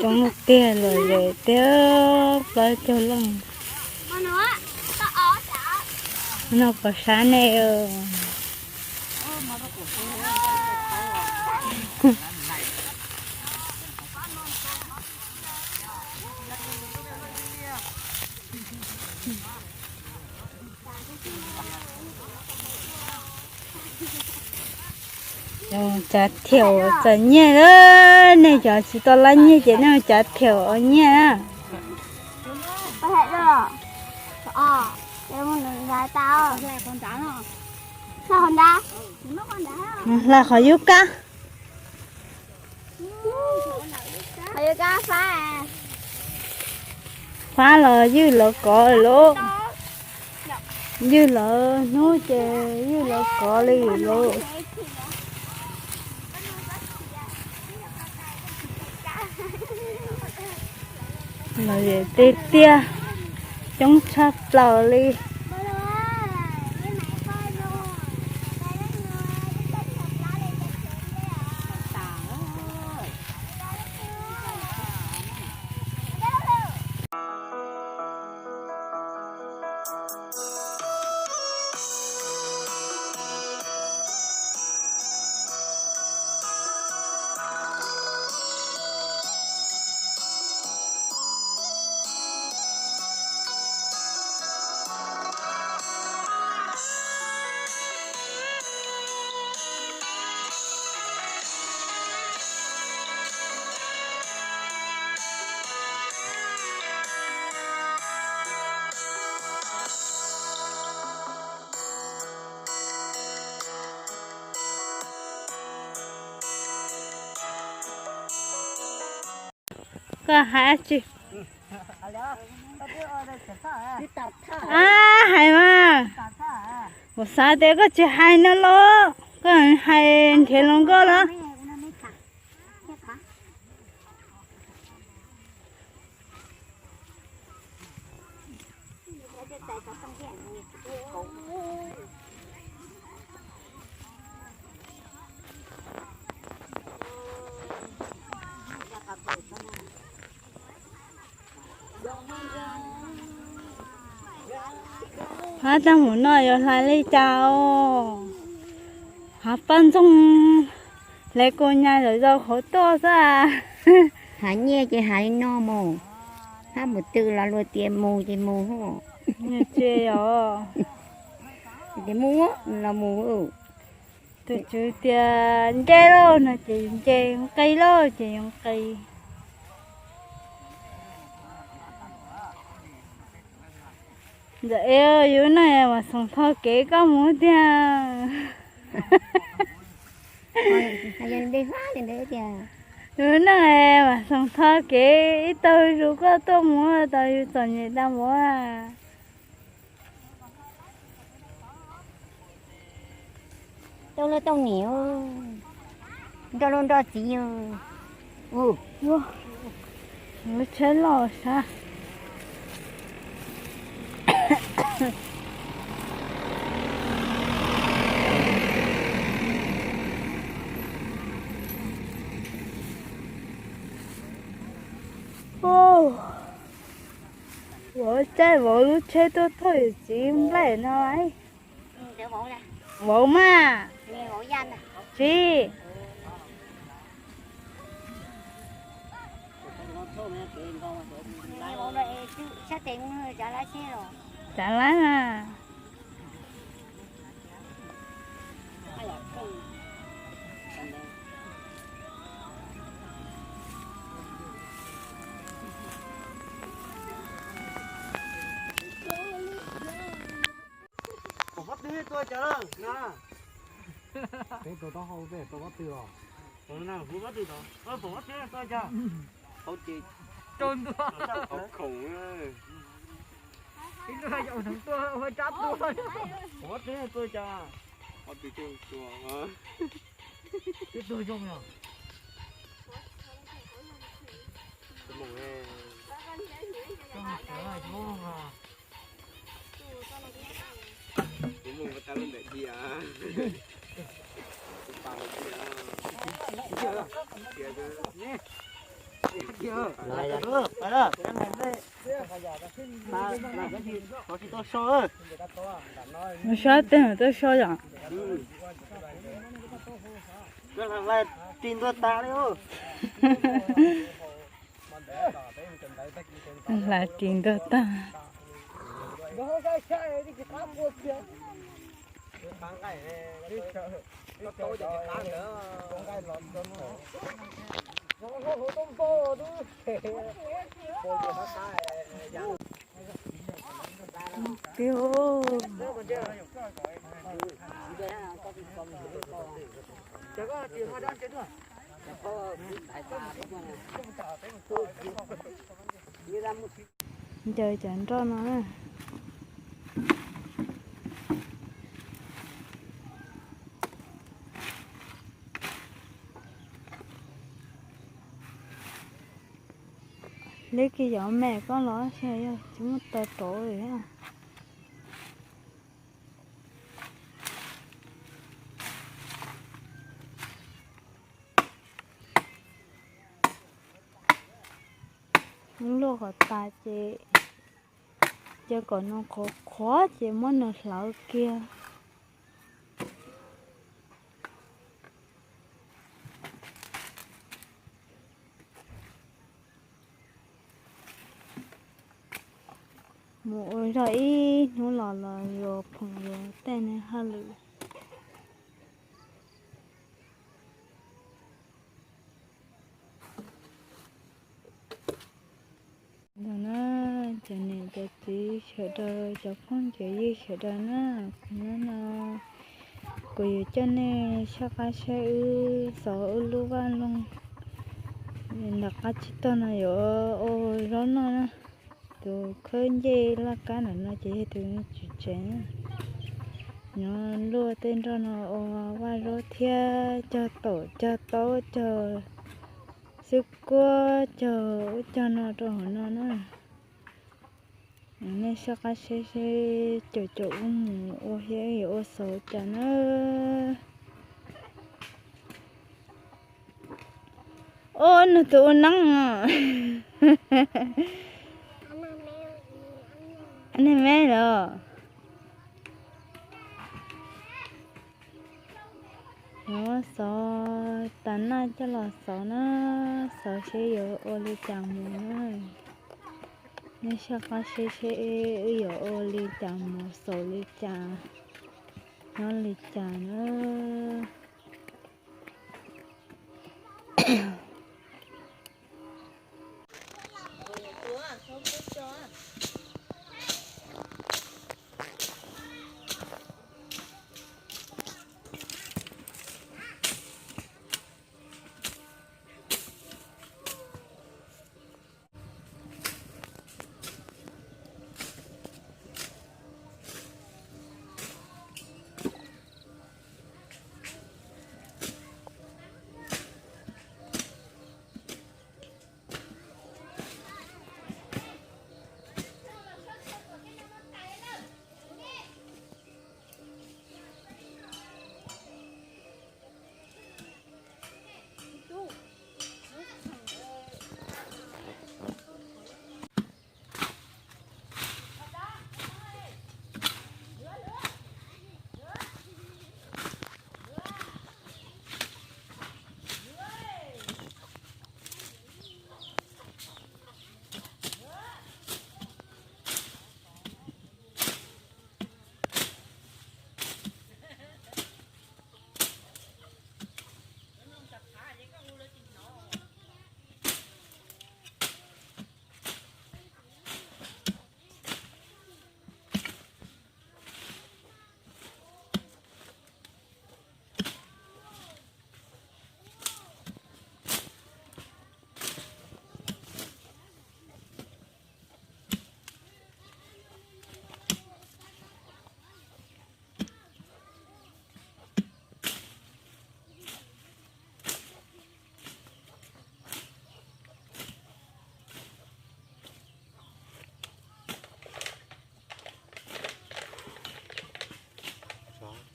Coob tiag, luag zem tiag, plaub caug leej. No pom sab ne. Cav thiaum txom nyem, nej cov tsis tau lab nyiaj ces nej mus cav thiaum ua nyiaj na. Hla qhov yub kab. Fab los ywj lawv kov lawm. Ywj lawv hnub ces ywj lawv kov li lawm. Lom zem tiag tiag, coob tshaj plaws li. Koj hais tsi? Ab, hais mas. Kuv xav tias koj tsis hais no los koj hais nrhiav hluas nkauj los. Hab tag mus no yuav hlais li cas os? Hab paj ntxoog hle kuv nyas zom zaws qhov tuaj xwb. Hais nyiaj ces hais li no mus. Hab mus twg los luag tias mus ces mus. Ces os, tias mus los mus. Tus tswv tias nce lauj no ces yus nce, nqis lauj ces yus nqis. Ntxawm es yus neej mas xoom tho kev koj mus tiag. Yus neej mas xoom tho kev, ib tag zus koj tuaj mus tau yus txom nyem tag npaum. Tau lawv tau niam, nrog lub nrog txiv. Lub tsheb loj sab. Vauv caij vauv lub tsheb tuaj thauj yawm txiv nplaim no. Vauv mas, tsis, tsav lab mas. Pom pob tw tuaj cas na. Peb tua taub hau peb tua pob tw os. Pom pob tw tuaj cas. Hau ces rau ntua. Hau khoom. Ib lub yau neeg tuaj ua rab tua. Pom pob tw tuaj cas. Pob tw tuaj tua. Twb tuag zoo yog. Sab teg tuaj so yom. Ris ntua tas li. Hlais ris ntua tag. Peb, ncaws cov nroj no na. Leb kiag cov me koj los xyov yog tsis muaj tau rov li. Luaj kom tas ces, ces kom nws qhuav qhuav ces muab nws hlawv kiag. Mus ua zog ib hnub los los yuav phoom yuav tej ne hauj lwm. Ntawm no cov niam cov txiv sawv daws, cov phooj cov ywg sawv daws na, hnub no kuv yuav coj nej soj qab saib wb xov wb lub vaj loog. Nram qab tsib taug no yuav ua zaub noj na. Tus khawb ncej laj kab ntawm no ces yog tus tsis tsev. Nyob luaj tej nroj no ua vaj zaub thiab cog taum cog taub cog xwb kuab cog ub cog no rau hauv no na. Nej soj qab saib seb caum caum wb mus ua thiab yuav ua xov cas na. Ua nws tus ua neeb. Nej me los. Yuav xov tas naj coj los xov na, xov seb yuav ua li cas mus na. Nej saib qab seb seb wb yuav ua li cas, mus xaus li cas, nyob li cas na.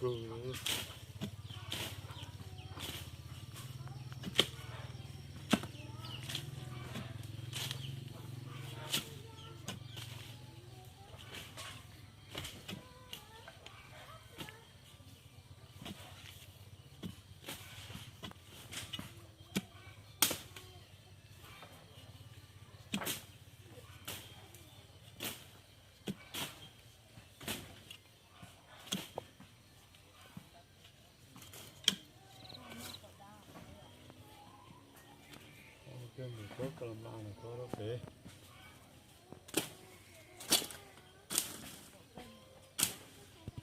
Coj mus txob ka la mas no txob rau pem.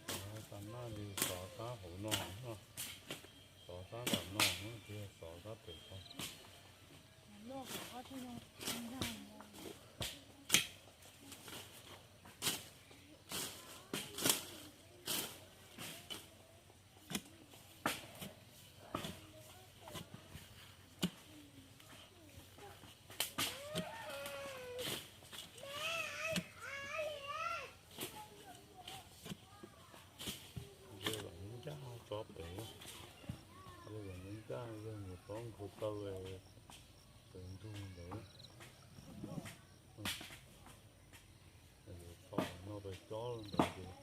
Xov tas naj li xov sab hauv no, xov sab nram no, tsis yog xov sab pem ko. Yog los ncaj tsob pem, yog los ncaj yog mus tsob nkhaus taw pem ntug ntawd. Txhom no pes cob ntawd ces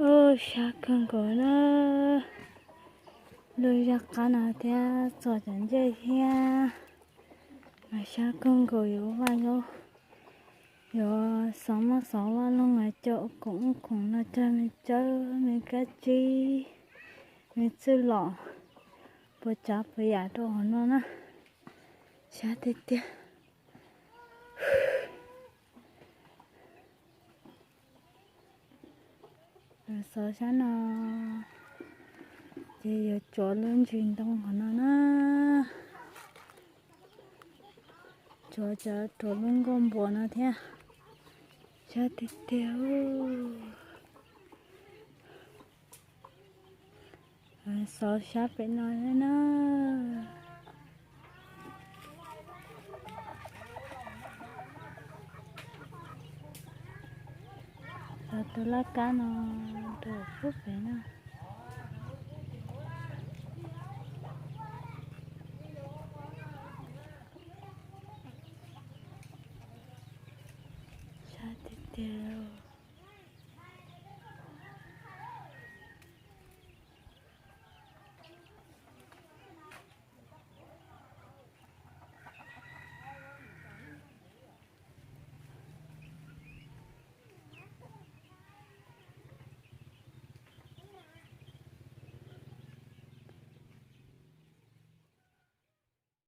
Ub, sab kawg nkaus na. Lub zaj qab no thiab txog cov ncej thiab. Mas sab kawg nkaus, yuav vaj, yuav xov maj xov vaj loog, coj khoom ub khoom no, cog me tsawb me kab tsib, me txwj lom, puas tsav puas yam rau hauv no na. Sab tiag tiag. Xov sab no ces yuav tsuav lub ntsis ntoo hauv no na. Tsuav cov, tsuav lub nkuaj npua no thiab. Sab tiag tiag. Xov sab pem no na. Xov tus laj kab no rau pub pem no. Sab tiag tiag.